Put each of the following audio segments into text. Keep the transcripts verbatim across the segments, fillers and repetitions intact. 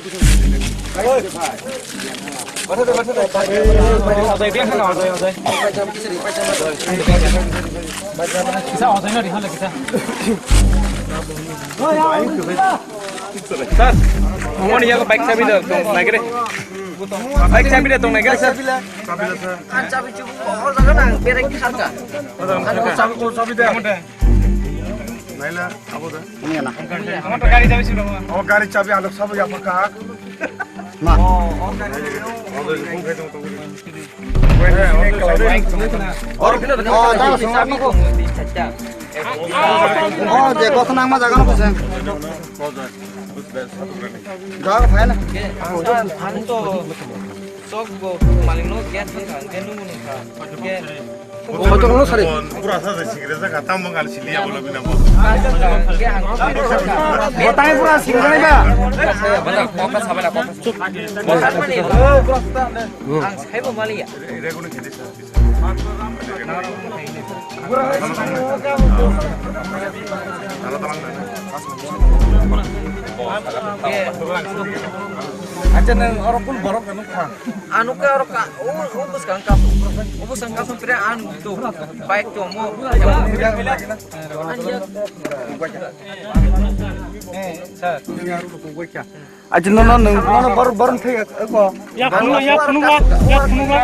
Sir, moni yago bike chabi da tong nagre. Bike chabi da tong nagre, sir. An chabi chubu, o jaga nang bereng kharka. An chabi, o chabi da. Naila, abo da. Amar gari chabi chubu. O gari chabi alok sabo ya paka. Ma. Oh, je kok nang ma jaga no koseng. Jaga phai na. Ang to sok bo maling no get thang thang ke nung nung kha. Ke. Oh, to no sari. Pura sa sa sigre sa kata mang al sili abo lo bina bo. Ke ang. Botai pura sigre ba. Bata kok ka sabala kok. Ang sai bo maliya. Acha nang oro kun borok ka nukha? Anu ke oro ka, o, o bwskang kasu. O bwskang kasu pre an tu bike tu mo. Eh, sir. Aji no no nung no no bor bor thai ko. Ya phunukla, ya phunukla, ya phunukla.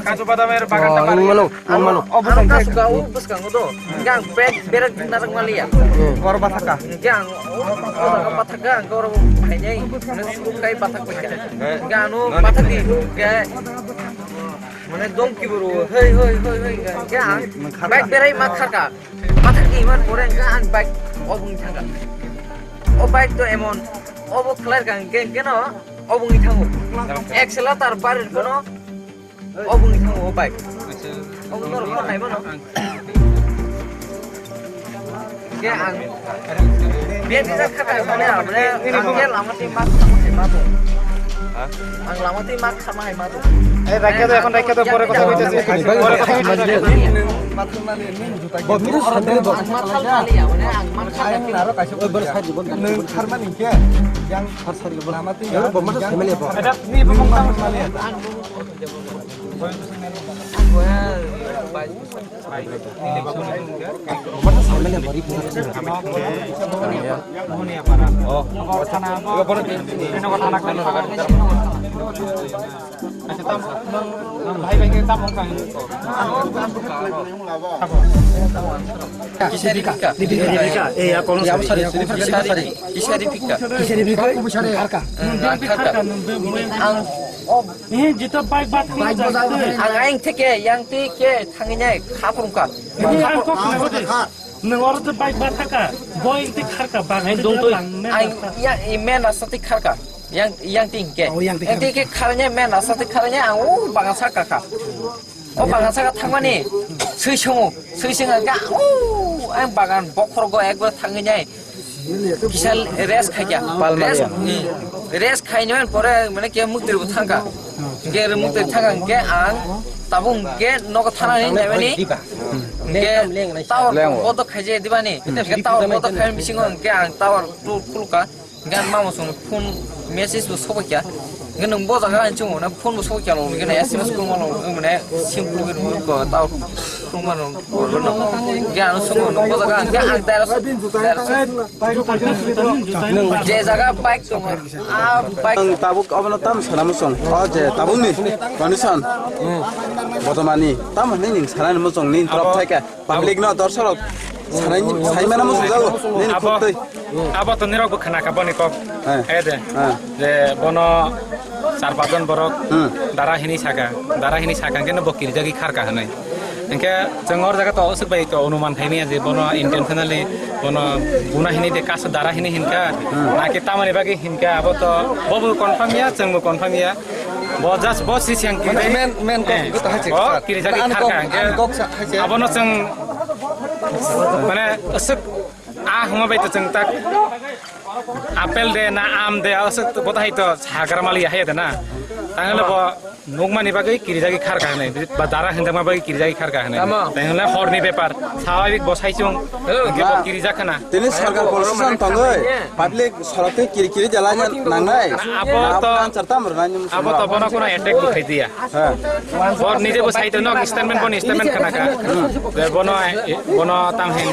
Kaju badam er bagan ta mari. Mano, mano. Obo tang kasu ka u bwskango do. Gang pet berak narak maliya. Bor bathaka. Gang o bathaka ang koro khainai. Kai bathak pai. Gang no bathak di ke. Mane dom ki buru. Hei hei hei hei. Gang. Bike berai ma khaka. Bathak di man pore ang bike obung thanga. O bike to emon obo khlai kang ke keno. Obo wngwi thango. Accelerator barir phano obo wngwi thango o bike. Obo norok phano nai mano. Ke ang bia bisa kha kha mane amre ang ke lama twi mak kha ma hai ma to. Ang lama twi mak kha ma hai ma to. Eh, rakhe do, ekhon rakhe do, pore kotha hoitase. Pore kotha hoitase. Ang mak kha ma liya mane ang mak kha ma liya. Nwng tharmani khe yang lama twi yang family bo. Kisari phika. Kisari phika. Kisari phika. Kisari phika. Ang, oh, ang aing theke yang twi ke thangwi nai khaprung ka. Nwng oro je bike bathaka, bo yang twi kharka, bike twi dong twi. Ang yang i men rasta twi kharka. Yang, yang twi ke. Yang twi ke kharnya men rasta twi kharnya ang o bagan saka ka. O bagan saka thangmani swi songo, swi song ang ka, o, ang bagan bokhorogo ekbar thangwi nai. Kisa rest khaikya. Rest, hmm. Rest khainai pore mane ke muktir bo thangka. Ke muktir thangka ke ang tabuk ke nogo thanani naimani. Ke tower bodo khaije dibani. Ke tower bodo khai bisingo ke ang tower tu khulka. Gan mama song phone message bo sobo kya. Gan nung bo jaga an chungo na phone bo sobo kya lo, gan S M S ko malo, mane sim ko ko ta ko mano. Gan song bo jaga an, gan direct, je jaga bike to, ah, bike. Ang tabuk abono tam sana musong. O je tabuk ni condition. Botomani tam ni ning sana musong ni drop thaika. Public no, dorsok rok sanai, sai mana musujago, nini abo, khuk twi. Abo to nirok bo khna kha boni kok. Eh. Eh de. Eh. Je bono char pach jon borok Hmm. dara hini saka, dara hini saka keno bo kirijagwi kharka hwnwi. Hwnkhe chwng or jaga to aswk bai to onuman khaimaya je bono intentionally bono guna hini de kasa dara hini hinka, Hmm. naki tamani bagwi hinka abo to bo bo confirm ya, chwng bo confirm ya. Bo just bo si siang kiri. Men, men kok Eh. kok hai se. Bo kiri jagi Ani kok, kharka hwnkhe. Ani kok sa hai se. Abono chwng mane aswk a hwnma bai to chwng tak apple de na am de aswk bo to hai to sagra mali hai de na. Tangwle bo nukmani bagwi kirijagwi kharkha hinwi, ba dara hinjakma bagwi kirijagwi kharkha hinwi. Tamo. Tangwle horni bepar, swabhabik bo saichung, hwnkhe bo kirijak khna. Tini sarkar polosison tongwi, public sorok twi kiri kiri jala nangnai. Abo to, answer tam rwnai nini abo to bono kono attack bo khai diya. Bor nije bo saito nok statement, boni statement khna kha. Je bono, bono tam hin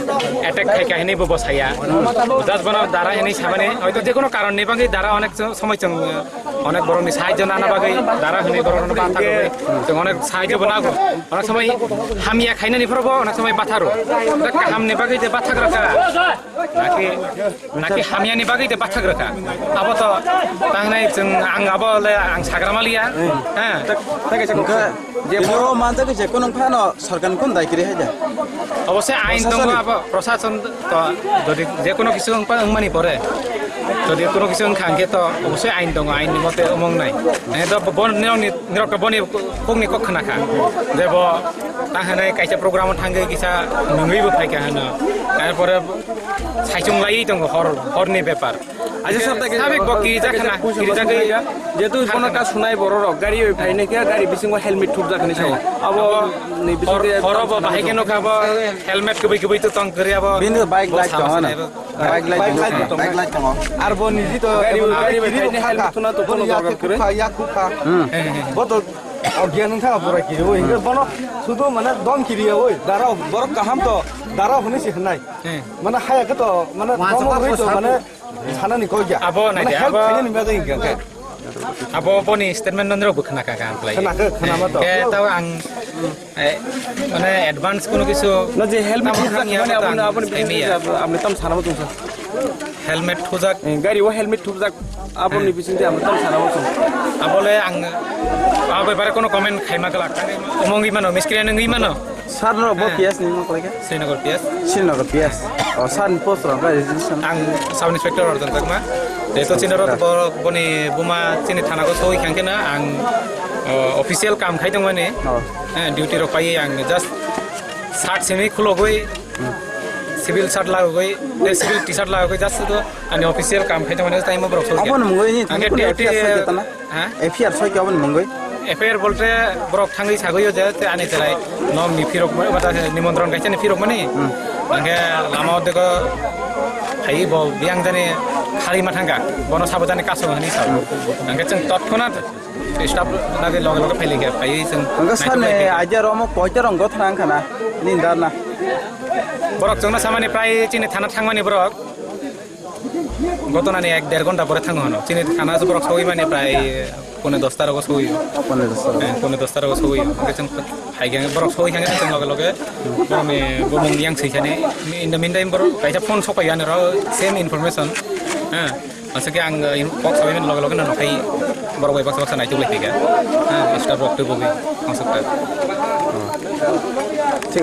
attack khai kha hinwi bo bo saya. Just bono dara hinwi sabani, hoito je kono karon ni bagwi dara onek somoi chwng, onek borok ni sahajjo nana bagwi dara hinwi borok no batha rwgwi chwng onek sahajjo bo nago. Onek somoi hamya khainani phoro bo onek somoi batha rw. Kaham ni bagwi je batha rwkha. Naki, naki hamyani bagwi de bathak rwkha. Abo to tangnai chwng ang abo le ang sagrama liya. Ha. Hwnkhe je bini o manjak je kono phano sorkar ni kono dai kiri hai da. Obosoi ain tongo, abo prosason to jodi je kono kisu wngpa wngmani pore. Jodi kono kisu wngkha hwnkhe to obosoi ain tongo, ain ni mote omong nai. Eh, to bon nirok ni, nirok to boni kokni kok khna kha. Je bo ta hwnwi kaisa program o thangwi kisa nungwi bo phaikha hwno. Tarpore saichung laiwi tongo hor, horni bepar. Acha sir, ta sabik bo kirijak khna, kirijagwi jehetu bono ta sunai borok rok gari oi phainai khe gari bisingo helmet thupjak hinwi sao. Abo ni bisingo horo bo bahai khe nokha bo helmet kwbwi kwbwi to tong kwrwi abo. Bini bike light tongo na. Bike light tongo. Bike light tongo. Ar bo niji to gari bai khainai helmet thuna to bono dorkar kwrwi. Yak khukha. Bo to ogyan wngkha pura kiri oi. Bono sudu mane dom kiri oi. Dara borok kaham to dara hwnwi se hwnai. Mane haya khe to mane dom oi to mane sanani koi ya. Abo nai de, abo help khainani bagwi hwnkhe. Abo boni statement nonrok bo khna kha kha ang khlai. Khna kha, khna ma to. Khe tao ang, eh, mane advance kono kisu. No je helmet thupjak mani aboni, aboni bising te aboni tam sana mo tungsa. Helmet thupjak. Eh, gari o helmet thupjak aboni bising te aboni tam sana mo tungsa. Abole ang abo bare kono comment khaima glak. Omongwi mano, miskri nungwi mano. Sir no bo P S ni mo khlai kha? Srinagar P S. Srinagar P S. O sir ni post rok bai registration. Ang sub inspector Arjan Chakma. Jeto chini rok borok boni buma chini thana ko soi khang khe na ang, o, official kam khai tong mani. Oh. Eh, duty rok pai ang just shirt simi khulogoi, civil shirt lagoi, eh, civil T-shirt lagoi just to ani official kam khai tong mani time borok soi. Abo no mungoi ni. Ang duty F I R soi khe tana? Ha? F I R soi khe aboni mungoi? F I R bolte borok thangwi sagwi o je te ani cherai nom ni phirok mani, mata nimantron kaisa ni phirok mani. Hwnkhe lama o dego hai bo biyang jani khali ma thangkha, bono sabo jani kaso hwnwi sao. Hwnkhe chwng totkhonat staff nadi loge loge phailikha, phaiwi chwng. Hwnkhe sani idea romo koita rong gotha wngkha na nini dharna? Borok chwngno samani prai chini thana thangmani borok. Gotonani ek der ghonta pore thango hano. Chini thana borok sogwi mani prai pone dosta rogo sogwi. Pone dosta rogo. Eh, pone dosta rogo sogwi. Hwnkhe chwng hai khe borok sogwi khe chwng loge loge borokni bumung yang swi sani. In the meantime borok kaisa phone sokpai ani ro same information. Ha. Aswk khe ang, eh, kok sabai mani loge loge no nokhai borok bai baksa baksa naituk lai kha. Ha, staff rok tubugwi. Aswk ta.